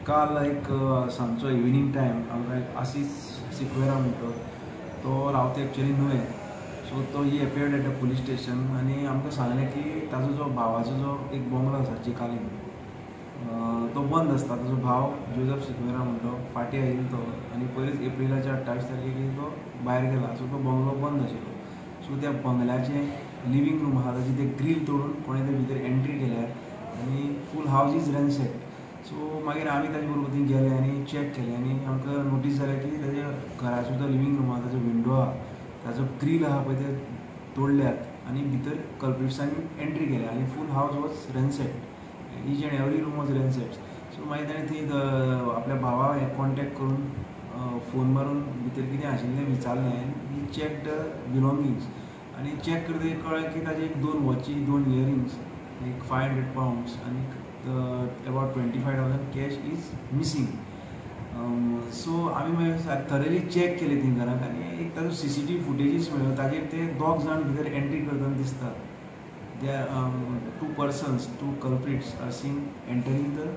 काल एक सांजचो इव्हिनींग टायम आमकां एक आसीस सिक्वेरा म्हणटो तो रावता एक्चुअली नुवें. सो तो he appeared at the police station आनी आमकां सांगलें की ताजो जो भावाचो जो एक बंगलो आसा चिकालीम तो बंद आसता. ताजो भाव जोजफ सिक्वेरा म्हणटो फाटीं आयिल्लो तो आनी पयलींच एप्रिलाच्या 28 तारखेक तो भायर गेला. सो तो बंगलो बंद आशिल्लो. सो त्या बंगल्याचें लिवींग रूम आसा ताची ते ग्रील तोडून कोणें ते भितर एंट्री केल्या आनी फूल हावज is रॅनसेक्ड. सो मागीर आमी ताजे बरोबर थंय गेले आनी चॅक केलें आनी आमकां नोटीस जालें की ताज्या घराचो जो लिवींग रूम आहा ताजो विंडो आहा ताजो ग्रील आहा पळय ते तोडल्यात आनी भितर कल्प्रिट्सांनी एंट्री केल्या आनी full house was ransacked, each and every room was ransacked. So मागीर ताणें थंय आपल्या भावा हें कॉन्टेक्ट करून फोन मारून भितर कितें आशिल्लें विचारलें आनी ही चॅक the belongings आनी चॅक करतकीर कळ्ळें की ताजे एक 2 वॉची, 2 इयरिंग्स, एक 500 पावंड्स आनी about 25,000 cash is missing. So आमी मागीर थरली चॅक केली थंय घरांत आनी एक ताजो CCTV फुटेजीस मेळ्ळ्यो. ताजेर ते 2 जाण भितर एंट्री करतना दिसतात. There are 2 persons, 2 culprits are seen entering the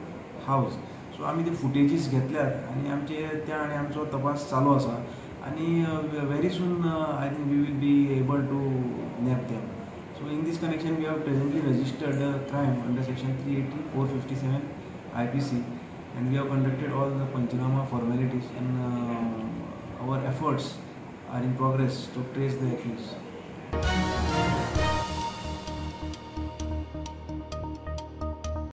house. So आमी ते फुटेजीस घेतल्यात आनी आमचे त्या आनी आमचो तपास चालू आसा आनी very soon I think we will be able to nab them. So in this connection we have presently registered a crime under section 380, 457 IPC and we have conducted all the Panchanama formalities and our efforts are in progress to trace the accused.